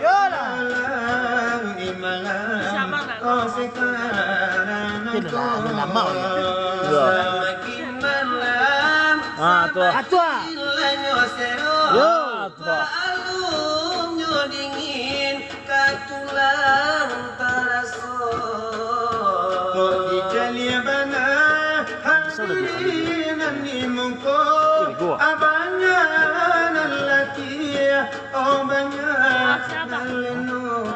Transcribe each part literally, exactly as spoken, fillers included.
Yolah. Ini lah, ini lama ya. Iya. Ah, tu. Ah, tu. Yo. Ah, tu. Kok dicaliak bana hati nan di muko, abahnya nan laki, oh, banyak nan leno.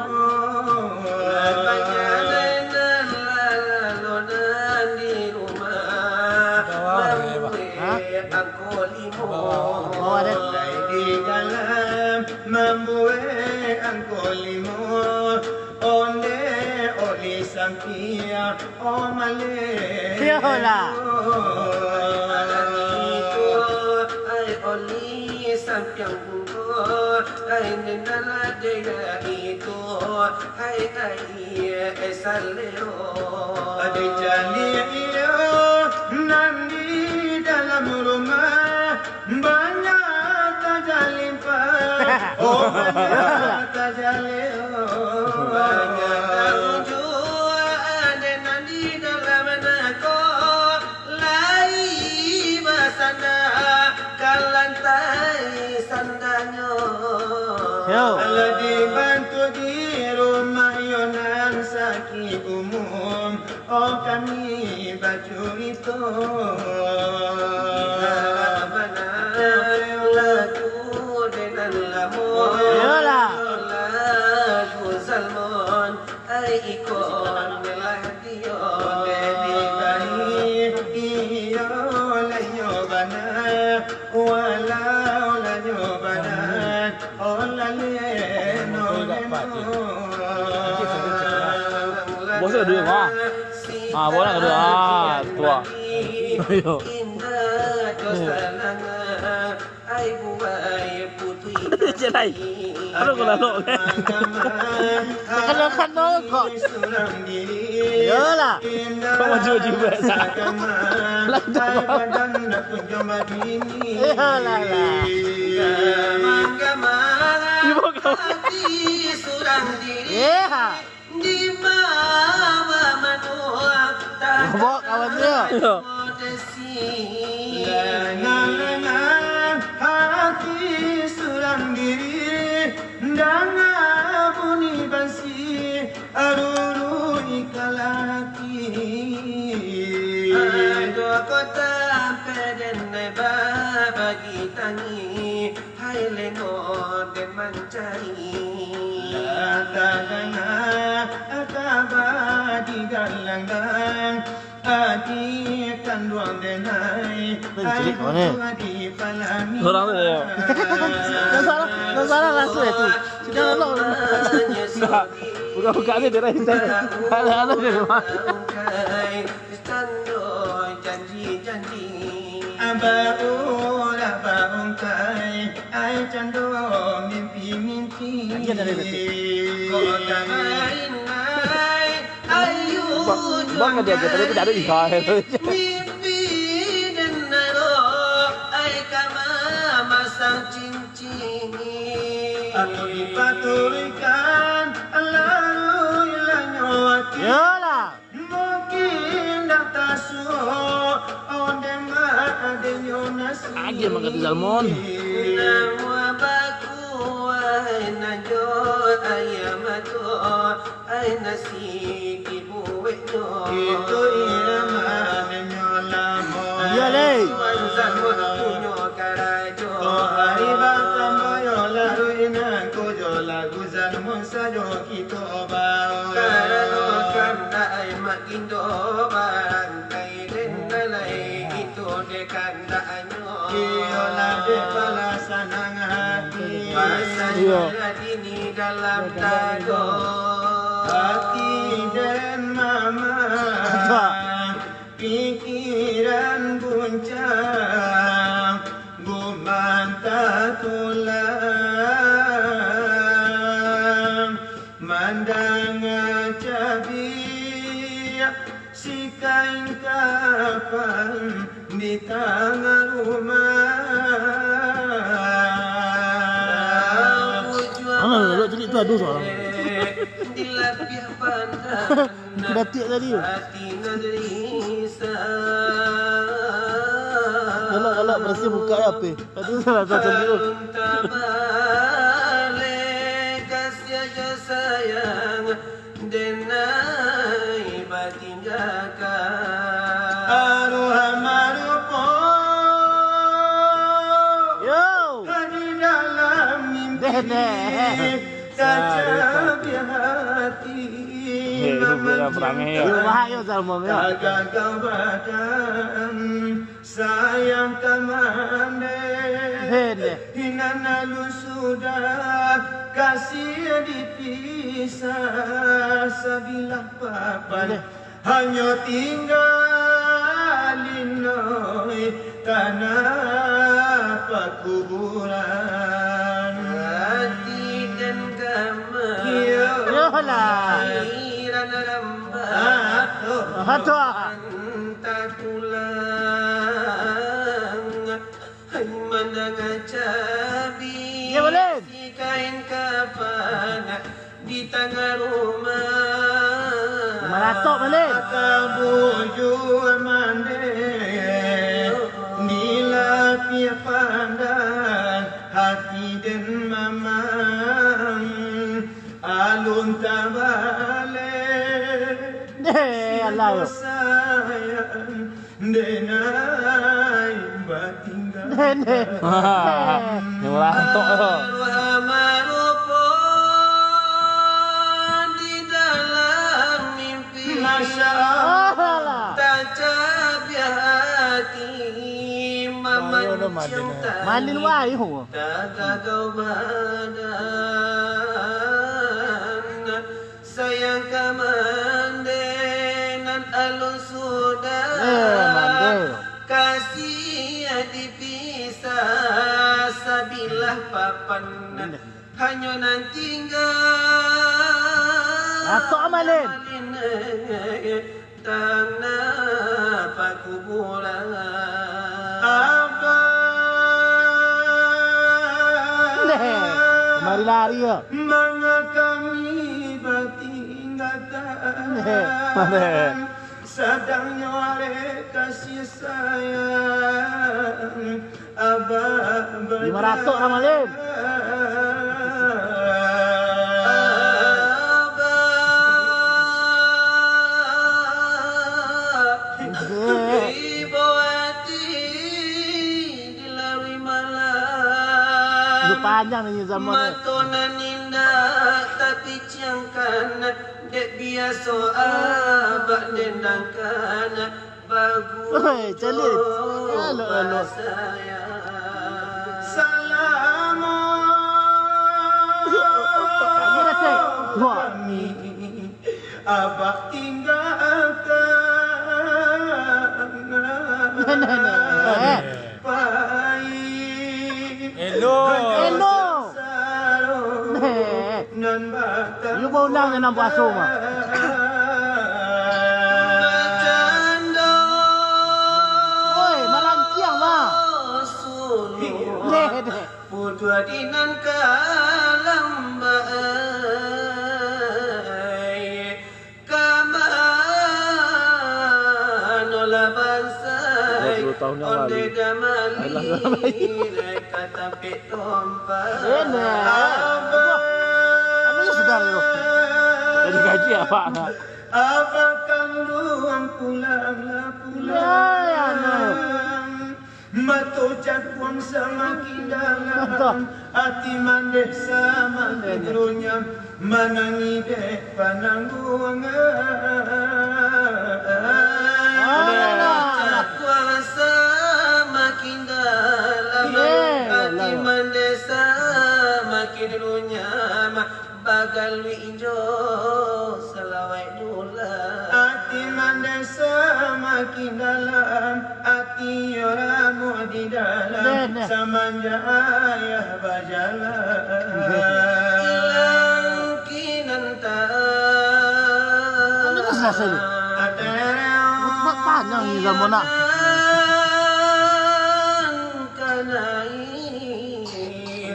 Abahnya nan lalo nan di rumah, mambuek angko limo. Lai di dalam mambuek angko limo. Onde oli sampiang, o maleh. Iyolah. Ai oli sampiang bungko, ai nena ladega itu, ai ai salero. Ade caliak iyo nan di dalam rumah. Banyak tajalimpah, oh, banyak tajalimpah. Banyak taujua ade nan di dalam nako, lai basanda ka lantai sandanyo. Yo. Alah dibantu di rumah iyo nan sakik umum. Oh, kami bacurito. Iyolah. Lagu Zalmon, ai ikon lah dio. Iyo, lah nyo bana, walau lah nyo bana, oh, lah leno, leno. Bos tu dulu, ha. Ah, bola kedua. Ah, tua. Ayo. Jelai. Aduh, kau lalok, kan? Makan-makan dong, kok. Iyolah. Kau maju juga, Sa. Lah, tu. Iyolah, lah. Ibu kau. Iya. Di bawah kawan dia. Iyo. Lenang-lenang hati surang diri, danga bunyi bansi, aruru ikalaki. Ado kota peden babagi tangi, Hai leno den mancari. Lah tadanga kaba di galang-galang, ati kanduang den ai, ai butuah di palami. Sorang tu, yo. Dah salah, dah salah langsung itu. Sudah lah, lo. Buka-buka ni dia dah. Ada-ada dia rumah. Tando janji-janji. Baurang baungkai, ai cando mimpi-mimpi. Kota main ai, ayu. Bang, bang dia aja, tapi tidak ada iha. Mimpi dan naro, ai kama masang cincin. Aku dipaturikan, lalu ilanyo hati. Yolah. Mungkin dah tasuo, onde mak adenyo nasi. Agiah mangkati Zalmon. Namo bakuah najo ayam ajo, ai nasi dibueknyo. Itu iya mah adenyo lamo. Iya, leh. Tuan Zalmon punyo karajo. Oh, ari batambah yo lalu inang ko jo lagu Zalmon sajo kito bao. Karano kandak ai mak Indo barantai den nalai itu dek kandaknyo. Iyolah dek pala sanang hati. Pasanyo lah dini dalam dado. Hati den mama. Pikiran guncang, gumanta tulang, mandanga cabiak, sikain kapan di tangah rumah. Aduh, salah. Di lapiah pandan. Batik tadi tu. Hati nan risau. Galak-galak berhasil buka H P. Aduh, salah satu dia. Alun tabaleh, kasih aja sayang, denai batinggakan. Aroha marupo. Yo. Di dalam mimpi. Deh, deh. Tacabiak hati. Hei, lu bela perang, yo. Yo, bahaya, Salman, yo. Tagagah badan, sayang kamande. Hei, deh. Inan alun sudah, kasih dipisah sabilah papan. Deh. Hanyo tingga linoe tanah pakuburan. Hati den gamang, iyolah, pikiran rambang, ah, tu. Ah, tu. Antah tulang. Hai mandanga cabi, iyo, Malin. Si kain kapan di tangah rumah. Lima ratus, Malin. Tabujua mande di lapiah pandan, hati den mamang alun tabaleh. Deh, alah. Sayang, denai batinggalan. Deh, deh. Yang marantok tu. Arwah marupo di dalam mimpi. Masya Allah. Alah. Tacabiak hati, mamanciang tangis. Malin wai, ho. Tagagau badan. Sayang ka mande nan alun sudah. Eh, mande. Kasih dipisah sabilah papan. Mande. Hanyo nan tingga. Atok Malin. Malin, eh, tanah pakuburan. Abah. Neh, kamari lari yo. Manga kami batinggakan. Neh, mana? Sadangnyo aleh kasih sayang Abah. Lima ratus lah, Malin. Abah. Ibo ati dilalui malam. Itu panjang ni zaman ni. Mato nan indah tapi ciangkan, dek biaso abah dendangkan. Oi, caliak. Elok, elok. Salamo kami abah tinggalkan. Nenek, nenek. Pai. Elok. Elok. Nenek. Nan batang. Iyo baundang nan puaso mah. Bacando. Oi, malantiang mah. Suluh. Deh, deh. Putuah di nan kalambak ai. Ka manolah bansai, dua puluh tahun yang lalu. Ondeh damali, naik ka tampek tompa. Enak. Abah. Anu sudah tu. Jadi gaji apa? Abah kanduang pulanglah pulang. Ya, ya, nah. Mato cakuang samakin dalam, ati mandeh samakin runyam, manangih dek panangguangan. Mato cakuang samakin dalam, ati mandeh samakin runyam. Bagaluik jo salawat dulang. Ati mandeh samakin dalam, ati yo ramuah di dalam, samanjak ayah bajalan. Ilang kinanta. Anu tu selesai tu. Atereng. Buat panjang ni zaman nak. Ilang kanai.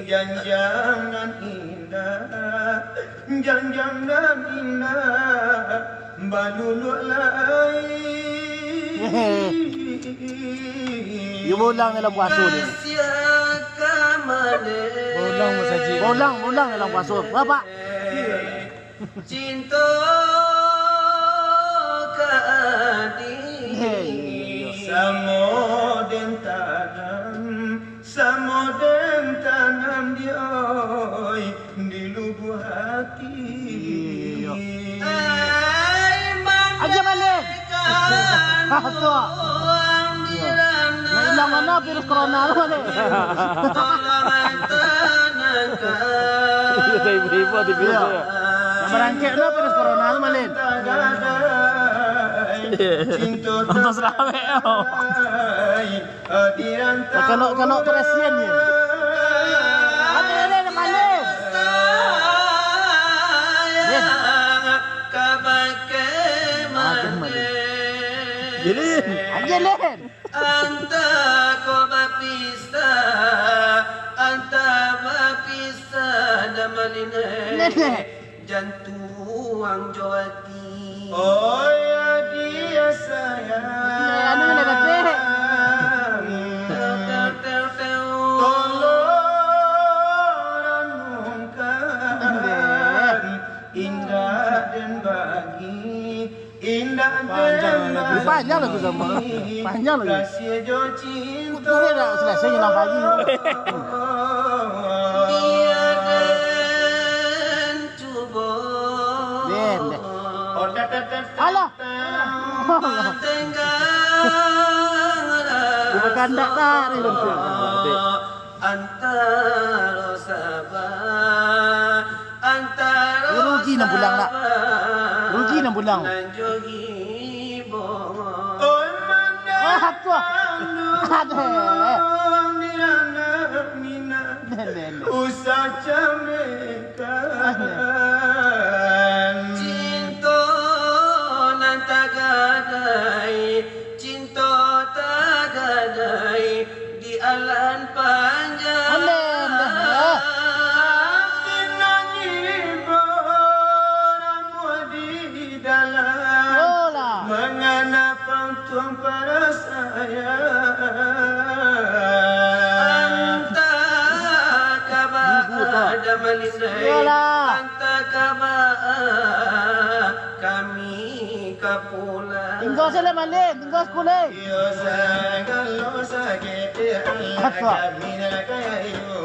Janjangan indah. Janjang nan indah baluluak lai. Yo, bolang dalam puaso ni. Masiah ka maleh. Bolang masajik. Bolang, bolang dalam puaso. Bapak. Cinto ka adi. Hei. Samo den tanam, samo den tanam di oi, di lubuak hati. Iyo. Ai Aja balik. Kandung Nak ilang mano virus corona tu, Malin? Tolong tenangkan. Iya, saya ibu-ibu di virus Iya. tu. Nak barangkek tu virus corona tu, Malin? Cinta Untuk serawek tau. Kalau, kalau presiden ni. Ada, ada, ada, Malin. Lin. Kabake Aduh, Malin. Jadi, Aja, Lin. Anta ko bapisah, anta bapisah, Damalin. Nenek. Jantuang jo ati. Oh ya dia sayang. Anu lah, Datuk. Teu, teu, teu, teu. Tolong ranungkan. Indak den bagi, indak den bagi. Panjang lagu sama. Panjang lagu. Kasih jo cinta. Boleh tak selesai nyelam pagi? Biar den cuba. Den, den. Oh, dah, dah, dah, dah. Alah. Tenggang Dia kandak tarik langsung. Antaro sabar, antaro Rugi nan pulang nak. sabar, Rugi nan pulang. nan jo hibur. Oi, mandang Ah, tu. Aduh. di anak minang. Den, den, den. Usah camekan. Cinto nan tagadai, cinto tagadai di alan panjang. Amin, dah, ya. Hati nan ibo ramuah di dalam. Oh lah. Mangana pantuang parasaian. Anta ka baa Damalin ai. Iyolah. Anta ka baa kami ka pulang. Tinggal saja, Malin. Tinggal sekolah. Iyo sagalo sakik Allah Apa? kami nak kayu.